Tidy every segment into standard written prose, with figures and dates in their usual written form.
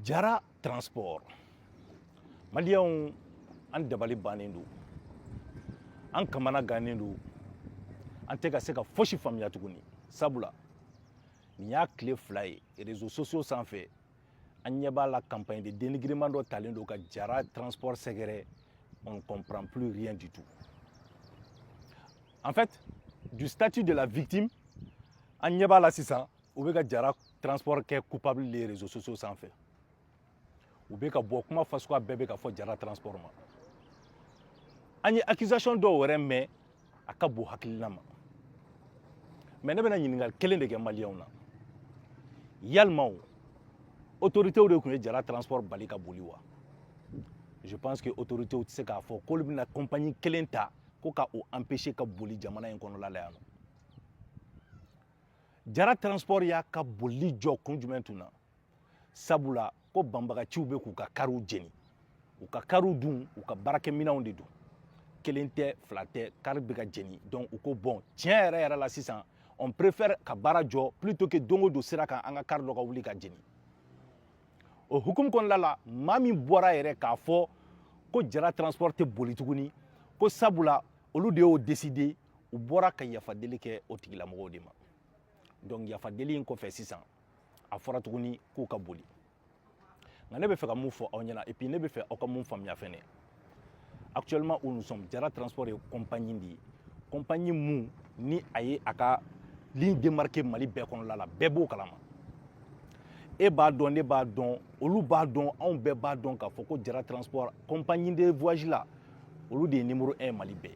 Jara Transport, Maliyɛnw, an dabali bannen don, an kamana gannen don, an tɛ ka se ka fosi faamuya tuguni, sabula nin y'a tile 2 ye, réseaux sociaux sanfɛ, an ɲɛ b'a la, campagne de dénigrement dɔ talen don ka Jara Transport sɛgɛrɛ. On ne comprend plus rien du tout. En fait, du statut de la victime, an ɲɛ b'a la sisan, u bɛ ka Jara Transport kɛ coupable les réseaux sociaux sanfɛ. U bɛ ka bɔ kuma fasuguya bɛɛ bɛ ka fɔ Jara Transport ma. An ye accusation dɔw yɛrɛ mɛn, a ka bon hakilina ma. Mais ne bɛna ɲininkali kelen de kɛ Maliyɛnw na: yalima o autorités de tun ye Jara Transport bali ka boli wa? Je pense que autorités tɛ se k'a fɔ k'olu bɛna compagnie kelen ta ko ka o empêcher ka boli jamana in kɔnɔla la yan nɔ. Jara Transport y'a ka bolili jɔ kun jumɛn tun na? Sabula ko banbagaciw bɛ k'u ka kariw jeni, u ka kariw dun, u ka baarakɛminɛnw de don. Kelen tɛ, fila tɛ, kari bɛ ka jeni. Donc u ko bon, tiɲɛ yɛrɛ yɛrɛ la sisan, on préfère ka baara jɔ plutôt que don o don sira kan, an ka kari dɔ ka wuli ka jeni. O hukumu kɔnɔna la, maa min bɔra yɛrɛ k'a fɔ ko Jara Transport tɛ boli tuguni, ko sabula olu de y'o décider, u bɔra ka yafadeli kɛ o tigilamɔgɔw de ma. Donc yafadeli in kɔfɛ sisan, a fɔra tuguni k'u ka boli. Nka ne bɛ fɛ ka mun fɔ aw ɲɛna, et puis ne bɛ fɛ aw ka mun faamuya fɛnɛ, actuellement où nous sommes, Jara Transport ye compagnie de ye, compagnie mun ni a ye a ka ligne démarquée Mali bɛɛ kɔnɔla la, bɛɛ b'o kalama. E b'a dɔn, ne b'a dɔn, olu b'a dɔn, anw bɛɛ b'a dɔn k'a fɔ ko Jara Transport, compagnie de voyage la, olu de ye numéro 1 Mali bɛɛ.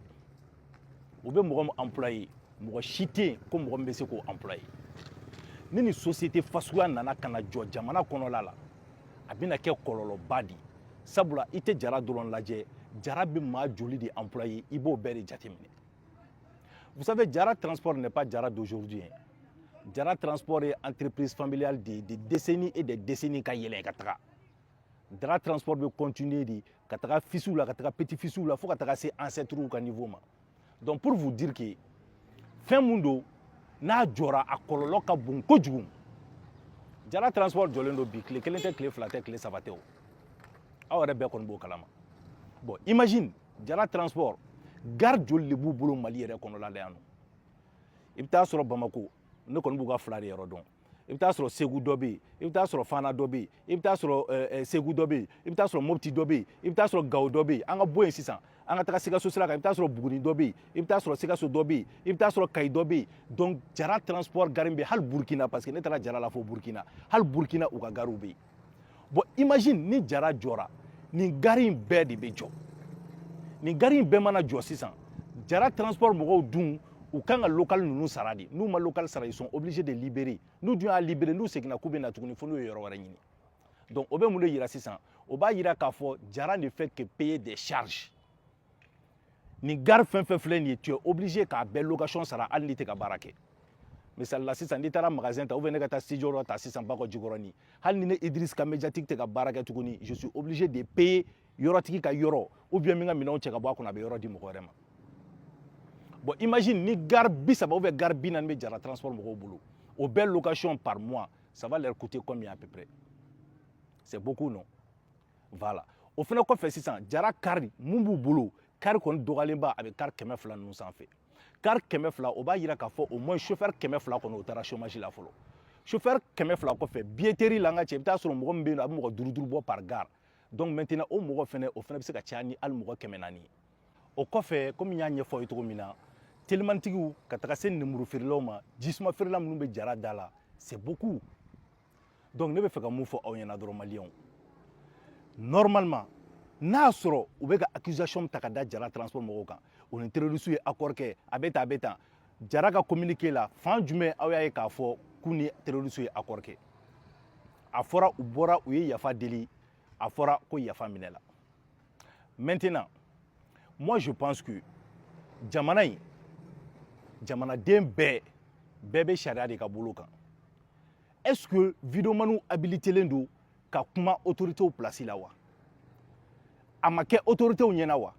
U bɛ mɔgɔ min employé, mɔgɔ si tɛ yen ko mɔgɔ min bɛ se k'o employé. Ni nin société fasuguya nana ka na jɔ jamana kɔnɔla la, a bɛna kɛ kɔlɔlɔba de ye, sabula i tɛ Jara dɔrɔn lajɛ, Jara bɛ maa joli de employé, i b'o bɛɛ de jateminɛ. Vous savez, Jara Transport n'est pas Jara d'aujourd'hui, hein. Jara Transport est entreprise familiale de décennies et des décennies ka yɛlɛn ka taga. Jara Transport bɛ continuer de ka taga fils la, ka taga petit fils la, fo ka taga se ancêtres ka niveau ma. Donc pour vous dire que fɛn mun don, n'a jɔra, a kɔlɔlɔ ka bon kojugu. Jara Transport jɔlen don bi, tile kelen tɛ, tile 2 tɛ, tile 3 tɛ o, aw yɛrɛ bɛɛ kɔni b'o kalama. Bon, imagine, Jara Transport, gare joli de b'u bolo Mali yɛrɛ kɔnɔla la yan nɔ? I bɛ taa sɔrɔ Bamako, ne kɔni b'u ka fila de yɔrɔ dɔn. I bɛ taa sɔrɔ Segu dɔ bɛ yen, i bɛ taa sɔrɔ Fana dɔ bɛ yen, i bɛ taa sɔrɔ Segu dɔ bɛ yen, i bɛ taa sɔrɔ Mopti dɔ bɛ yen, i bɛ taa sɔrɔ Gawo dɔ bɛ yen. An ka bɔ yen sisan, an ka taga Sikaso sira kan, i bɛ taa sɔrɔ Buguni dɔ bɛ yen, i bɛ taa sɔrɔ Sikaso dɔ bɛ yen, i bɛ taa sɔrɔ Kayi dɔ bɛ yen. Donc Jara Transport gare bɛ yen hali Burukina, parce que ne taara Jara la fo Burukina, hali Burukina u ka garew bɛ yen. Bon, imagine ni Jara jɔra, nin gare in bɛɛ de bɛ jɔ. Nin gare in bɛɛ mana jɔ sisan, Jara Transport mɔgɔw dun, u kan ka local ninnu sara de. N'u ma local sara, ils sont obligés de libérer. N'u dun y'a libérer, n'u seginna k'u bɛ na tuguni, fo n'u ye yɔrɔ wɛrɛ ɲini. Donc o bɛ mun de yira sisan? O b'a yira k'a fɔ Jara ne fait que payer des charges. Nin gare fɛn fɛn filɛ nin ye, tu es obligé k'a bɛɛ location sara, hali n'i tɛ ka baara kɛ. Misali la sisan, n'i taara magasin ta, ou bien ne ka taa studio dɔ ta sisan Bakɔ Jikɔrɔni, hali ni ne Idriss ka médiatique tɛ ka baara kɛ tuguni, je suis obligé de payer yɔrɔtigi ka yɔrɔ, ou bien min ka minɛnw cɛ ka bɔ a kɔnɔ, a bɛ yɔrɔ di mɔgɔ wɛrɛ ma. Bon, imagine ni gare 30 ou bien gare 40 bɛ Jara Transport mɔgɔw bolo, o bɛɛ location par mois, ça va leur coûter combien à peu près? C'est beaucoup, non? Voilà. O fana kɔfɛ sisan, Jara kari mun b'u bolo, kari kɔni dɔgɔyalenba, a bɛ kari 200 ninnu sanfɛ. Kari 200, o b'a yira k'a fɔ au moins chauffeur 200 kɔni, o taara chômage la fɔlɔ. Chauffeur 200 kɔfɛ, billetterie la, an ka cɛ, i bɛ taa sɔrɔ mɔgɔ min bɛ yen nɔ, a bɛ mɔgɔ duuru duuru bɔ par gare. Donc maintenant, o mɔgɔ fɛnɛ, o fɛnɛ bɛ se ka caya ni hali mɔgɔ 400 ye. O kɔfɛ, komi n y'a ɲɛfɔ aw ye cogo min na, telimantigiw ka taga se nemuru feerelaw ma, jisuma feerela minnu bɛ Jara da la, c'est beaucoup. Donc ne bɛ fɛ ka mun fɔ aw ɲɛna dɔrɔn, Maliyɛnw? Normalement, n'a y'a sɔrɔ u bɛ ka accusation ta ka da Jara Transport mɔgɔw kan, u ni terroriste ye accord kɛ, a bɛ tan, a bɛ tan, Jara ka communiqué la, fan jumɛn aw y'a ye k'a fɔ k'u ni terroriste ye accord kɛ? A fɔra u bɔra, u ye yafa deli, a fɔra ko yafa minɛ la. Maintenant, moi je pense que jamana in, jamanaden bɛɛ bɛɛ bɛ sariya de ka bolo kan. Est ce que videomaniw habilitélen don ka kuma autorités place la wa? A ma kɛ autorités ɲɛna wa?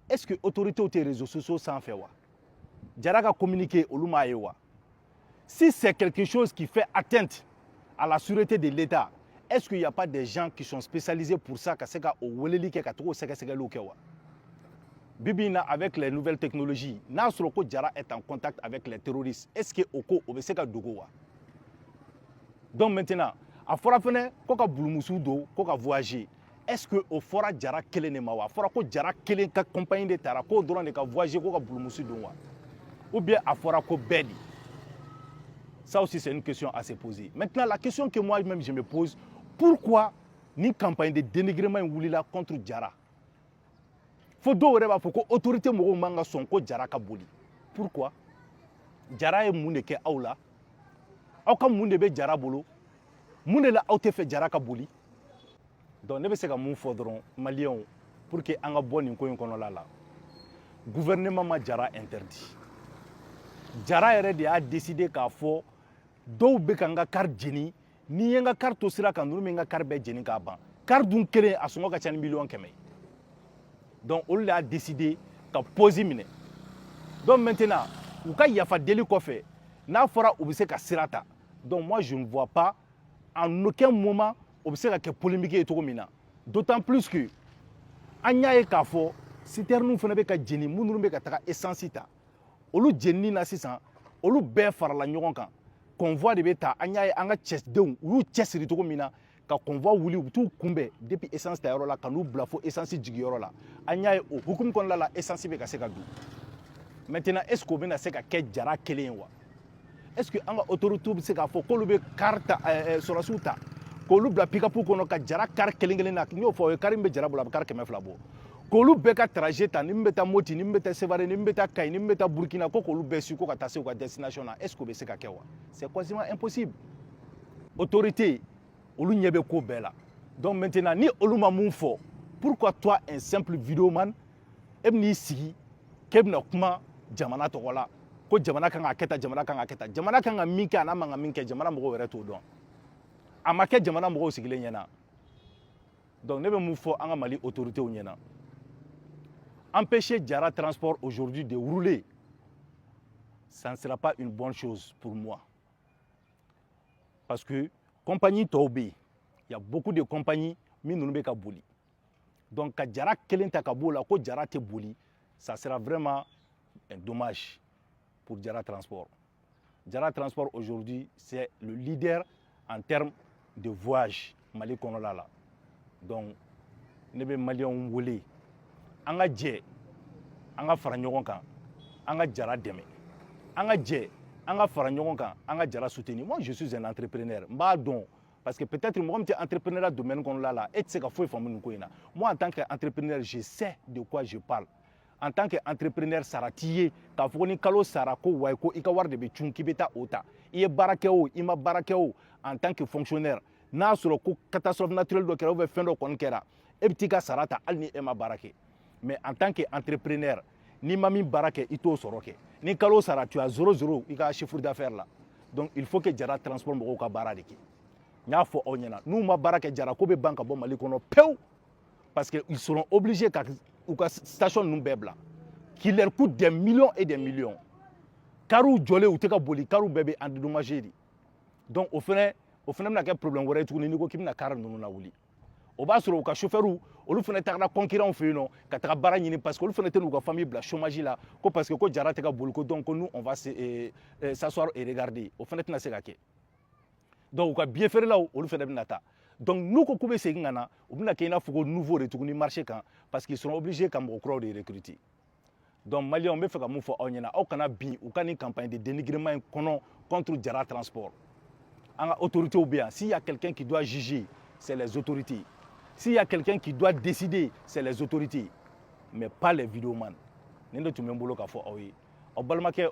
Est ce que autorités tɛ réseaux sociaux sanfɛ wa? Jara ka communiqué, olu m'a ye wa? Si c'est quelque chose qui fait atteinte à la sûreté de l'État, est-ce que autorités tɛ bɔ k'a fɔ? Est-ce qu'il y a pas des gens qui sont spécialisés pour ça, ka se ka o weleli kɛ, ka togo sɛgɛsɛgɛliw kɛ wa? Bibi in na, avec les nouvelles technologies, n'a sɔrɔ ko Jara est en contact avec les terroristes, est-ce que o ko o bɛ se ka dogo wa? Donc maintenant, a fɔra fɛnɛ ko ka bulumusu don, ko ka voyager. Est-ce que o fɔra Jara kelen de ma wa? A fɔra ko Jara kelen ka compagnie de taara, k'o dɔrɔn de ka voyager, ko ka bulumusu don wa, ou bien a fɔra ko bɛɛ de? Ça aussi, c'est une question à se poser. Maintenant, la question que moi-même je me pose: pourquoi ni campagne de dénigrement in wulila contre Jara, fo dɔw yɛrɛ b'a fɔ ko autorité mɔgɔw man ka sɔn ko Jara ka boli? Pourquoi? Jara ye mun de kɛ aw la? Aw ka mun de bɛ Jara bolo? Mun de la aw tɛ fɛ Jara ka boli? Donc ne bɛ se ka mun fɔ dɔrɔn Maliyɛnw, pour que an ka bɔ nin ko in kɔnɔla la: gouvernement ma Jara interdit. Jara yɛrɛ de y'a décidé k'a fɔ dɔw bɛ ka n ka car jeni. N'i ye n ka car to sira kan, ninnu bɛ n ka car bɛɛ jeni k'a ban. Car dun kelen, a sɔngɔ ka ca ni miliyɔn 100 ye. Donc olu de y'a décidé ka pause minɛ. Donc maintenant, u ka yafa deli kɔfɛ, n'a fɔra u bɛ se ka sira ta, donc moi, je ne vois pas en aucun moment o bɛ se ka kɛ polémique ye cogo min na, d'autant plus que an y'a ye k'a fɔ citernes fana bɛ ka jeni, minnu bɛ ka taga essence ta, olu jenini na sisan, olu bɛɛ farala ɲɔgɔn kan, convoi de bɛ ta. An y'a ye an ka cɛdenw, u y'u cɛsiri cogo min na ka convoi wuli, u bɛ t'u kunbɛn depuis essence ta yɔrɔ la ka n'u bila fo essence jigiyɔrɔ la. An y'a ye o hukumu kɔnɔna la, essence bɛ ka se ka don. Maintenant, est ce que o bɛna se ka kɛ Jara kelen ye wa? Est ce que an ka autorités bɛ se k'a fɔ k'olu bɛ car ta, sɔrɔsiw ta k'olu bila pick-up kɔnɔ ka Jara car kelen kelen na? N y'o fɔ o ye, car min bɛ Jara bolo, a bɛ car 200 bɔ, k'olu bɛɛ ka trajet ta, ni min bɛ taa Moti, ni min bɛ taa Sevare, ni min bɛ taa Kayi, ni min bɛ taa Burukina, ko k'olu bɛɛ su ko ka taa se u ka destination na, est ce que o bɛ se ka kɛ wa? C'est quasiment impossible. Autorité, olu ɲɛ bɛ ko bɛɛ la. Donc maintenant, ni olu ma mun fɔ, pourquoi toi, un simple vidéoman, e bɛn'i sigi k'e bɛna kuma jamana tɔgɔ la, ko jamana kan ka kɛ tan, jamana kan ka kɛ tan, jamana kan ka min kɛ, a n'a man ka min kɛ, jamana mɔgɔw yɛrɛ t'o dɔn? A ma kɛ jamana mɔgɔw sigilen ɲɛna. Donc ne bɛ mun fɔ an ka Mali autorités ɲɛna? Empêcher Jara Transport aujourd'hui de rouler, ça ne sera pas une bonne chose pour moi, parce que compagnie tɔw bɛ yen, il y a beaucoup de compagnies min ninnu bɛ ka boli. Donc ka Jara kelen ta ka b'o la ko Jara tɛ boli, ça sera vraiment un dommage pour Jara Transport. Jara Transport aujourd'hui, c'est le leader en termes de voyage Mali kɔnɔla la. Donc ne bɛ Maliyɛnw wele, an ka jɛ, an ka fara ɲɔgɔn kan, an ka Jara dɛmɛ, an ka jɛ, an ka fara ɲɔgɔn kan, an ka Jara soutenir. Moi, je suis un entrepreneur, n b'a dɔn, parce que peut-être mɔgɔ min tɛ entrepreneuriat domaine kɔnɔla la, e tɛ se ka foyi faamu nin ko in na. Moi, en tant qu'entrepreneur, je sais de quoi je parle. En tant qu'entrepreneur, sara t'i ye k'a fɔ ko ni kalo sara ko wayi, ko i ka wari de bɛ cun k'i bɛ taa o ta. I ye baara kɛ o, i ma baara kɛ o, en tant que fonctionnaire, n'a sɔrɔ ko catastrophe naturelle dɔ kɛra ou bien fɛn dɔ kɔni kɛra, e bɛ t'i ka sara ta hali ni e ma baara kɛ. Mais en tant qu'entrepreneur, n'i ma min baara kɛ, i t'o sɔrɔ kɛ. Ni kalo sara, tu as 0 0 i ka chiffre d'affaires la. Donc il faut que Jara Transport mɔgɔw ka baara de kɛ. N y'a fɔ aw ɲɛna, n'u ma baara kɛ, Jara ko bɛ ban ka bɔ Mali kɔnɔ pewu, parce que ils seront obligés ka u ka station ninnu bɛɛ bila, qui leur coûte des millions et des millions. Kariw jɔlen, u tɛ ka boli, kariw bɛɛ bɛ endommagé de. Donc o fɛnɛ bɛna kɛ problème wɛrɛ ye tuguni. N'i ko k'i bɛna car ninnu lawuli, o b'a sɔrɔ u ka chauffeur, olu fana tagara concurrent fɛ yen nɔ ka taga baara ɲini, parce que olu fana tɛ n'u ka famille bila chômage la, ko parce que ko Jara tɛ ka boli, ko donc ko nous, on va s'asseoir et regarder. O fana tɛna se ka kɛ. Donc u ka billet feerelaw, olu fana bɛna taa. Donc n'u ko k'u bɛ segin ka na, u bɛna kɛ i n'a fɔ ko nouveau de tuguni marché kan, parce qu'ils seront obligés ka mɔgɔ kuraw de recruter. Donc Maliyɛnw, n bɛ fɛ ka mun fɔ aw ɲɛna? Aw kana bin u ka nin campagne de dénigrement in kɔnɔ contre Jara Transport. An ka autorités bɛ yan. S'il y a quelqu'un qui doit juger, c'est les autorités. S'il y a quelqu'un qui doit décider, c'est les autorités, mais pas les vidéomans. Nin de tun bɛ n bolo k'a fɔ aw ye, aw balimakɛ.